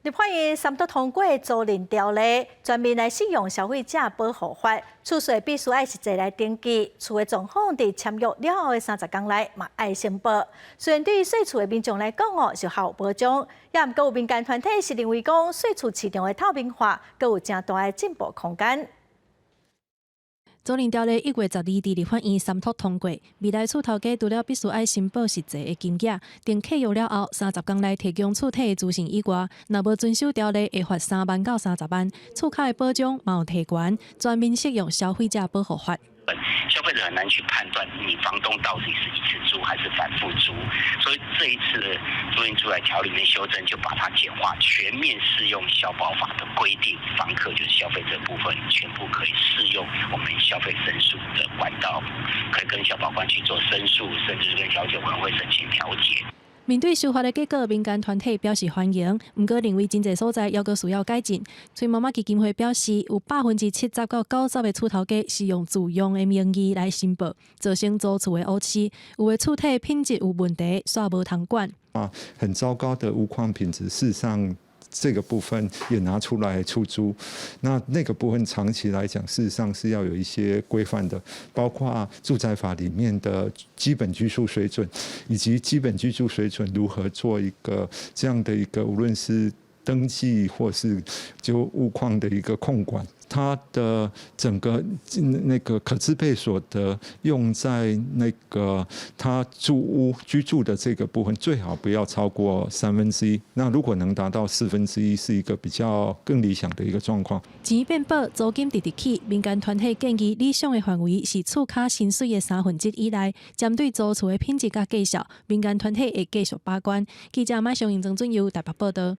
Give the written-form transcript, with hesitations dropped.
立法院三讀通過租賃條例，全面來適用消費者保護法，厝稅必須愛實際來登記，厝的狀況佇簽約了後的30工內嘛愛申報。雖然對於稅厝的民眾來講哦，是較有保障，也毋過有民間團體是認為講，稅厝市場的透明化，閣有誠大的進步空間。租賃條例1月12佇立法院三讀通過，未來厝頭家除了必須愛申報實際的金額，訂契約了後30工內提供厝體的資訊以外，若無遵守條例，會罰3萬到30萬。厝跤的保障嘛有提懸，全面適用消費者保護法。消費者很難去判斷你房東到底是一次租還是反覆租，所以這一次的租賃住宅條例裡面修正，就把它簡化，全面適用消保法的規定，房客就是消費者部分，全部可以適用我們消費申訴的管道，可以跟消保官去做申訴，甚至是跟調解委員會申請調解。面對修法的結果，民間團體表示歡迎，毋過認為真濟所在猶閣需要改進。崔媽媽基金會表示，有70%到90%的厝頭家是用自用的名義來申報，造成租厝的烏市，有的厝體品質有問題，煞無通管。啊，很糟糕的屋況品質，事實上這個部分也拿出來出租，那個部分長期來講，事實上是要有一些規範的，包括住宅法裡面的基本居住水準，以及基本居住水準如何做一個這樣的一個，無論是登記或是就屋況的一個控管，它的整個那個可支配所得用在那個他住屋居住的這個部分，最好不要超過三分之一。那如果能達到四分之一，是一個比較更理想的一個狀況。錢變薄，租金直直起，民間團體建議理想的範圍是厝跤薪水的三分之一以內。針對租厝的品質佮績效，民間團體會繼續把關。記者馬上用曾俊佑台北報道。